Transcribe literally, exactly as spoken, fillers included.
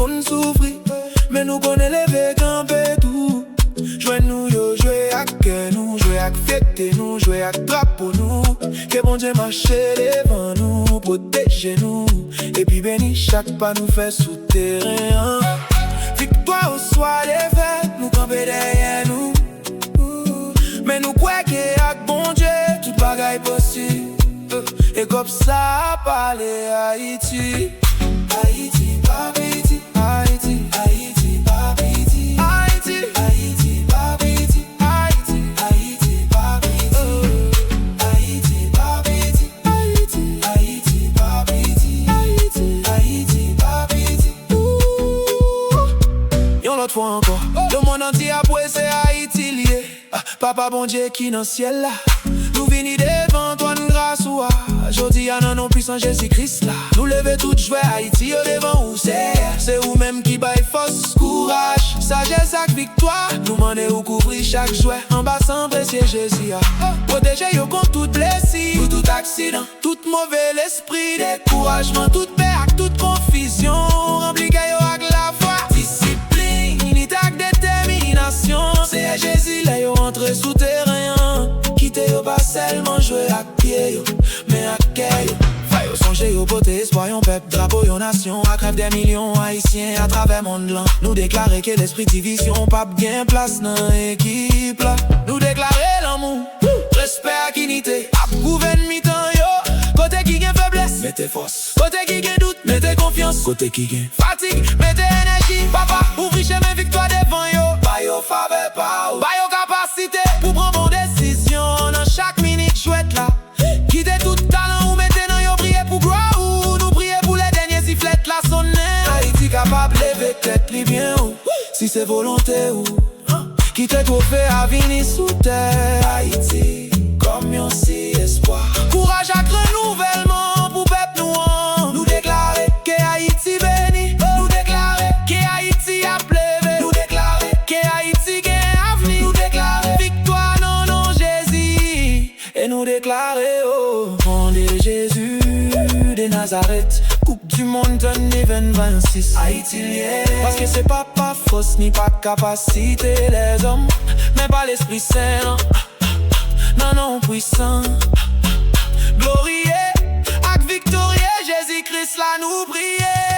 N soufri, men nou konnen leve kanpe tou. Jwenn nou yo jwe ak kè nou, jwe ak fyète nou, jwe ak drapo nou. Ke Bondye mache devan nou, pwoteje nou, epi beni chak pa nou fè sou teren an. Viktwa oswa defèt, nou kanpe dèyè nou. Men nou kwè ke ak Bondye, tout bagay posib. E kòb sa pale Ayiti. Ayiti pa piti. Ayiti. Ayiti pa piti. Ayiti. Ayiti pa piti. Ayiti. Ayiti pa piti. Ayiti pa piti. Ayiti. Ayiti pa piti. Ayiti. Ayiti pa piti. Ooh. Yon lòt fwa ankò, lemonn antye ap wè se Ayiti l ye. Ah, Papa Bondye ki nan syèl la, nou vini devan twòn gras ou a. Jodi a nan non pwisan Jezi Kris la, nou leve tout jwè Ayiti yo devan ou, Seyè. Se ou menm ki bay fòs, kouraj, sajès ak viktwa. Nou mande ou kouvri chak jwè anba san presye Jezi a. Pwoteje yo kont tout blesi, kont tout aksidan, tout move lespri, dekourajman, tout pè ak tout konfizyon. Ranpli kè yo ak lafwa, disiplin, inite ak detèminasyon. Seyè Jezi, lè yo antre sou teren an, kite yo pa sèlman jwe ak pye yo, men ak kè yo. Fè yo sonje yo pote espwa yon pèp, drapo yon nasyon, ak rèv dè milyon Ayisyen atravè mond lan. Nou deklare ke lespri divizyon p ap gen plas nan ekip la. Nou deklare lanmou, respè ak inite ap gouvèn mitan yo. Kote ki gen feblès, mete fòs. Kote ki gen dout, mete konfyans. Kote ki gen fatig, mete enèji. Papa, ouvri chemen viktwa devan yo. Ba yo favè pa ou. Ba yo kapasite pou pran bon desizyon nan chak minit jwèt la. Kite tout talan ou mete nan yo briye pou glwa ou. Nou priye pou lè dènye siflèt la sonnen, Ayiti kapab leve tèt li byen ou. Si se volonte ou, kite twofe a vini sou tè Ayiti kòm yon siy espwa. Kouraj ak renouvèlman pou pèp nou an. Nou deklare ke Ayiti beni. Nou deklare ke Ayiti ap leve. Nou deklare ke Ayiti gen avni. Nou deklare viktwa nan non Jezi. E nou deklare, o non de Jezi de Nazarèt, Koup di mond twenty twenty-six, Ayiti l ye. Paske se pa pa fòs ni pa kapasite lèzòm, men pa Lespri Sen an, nan non pwisan, glorye ak viktorye Jezi Kris la nou priye.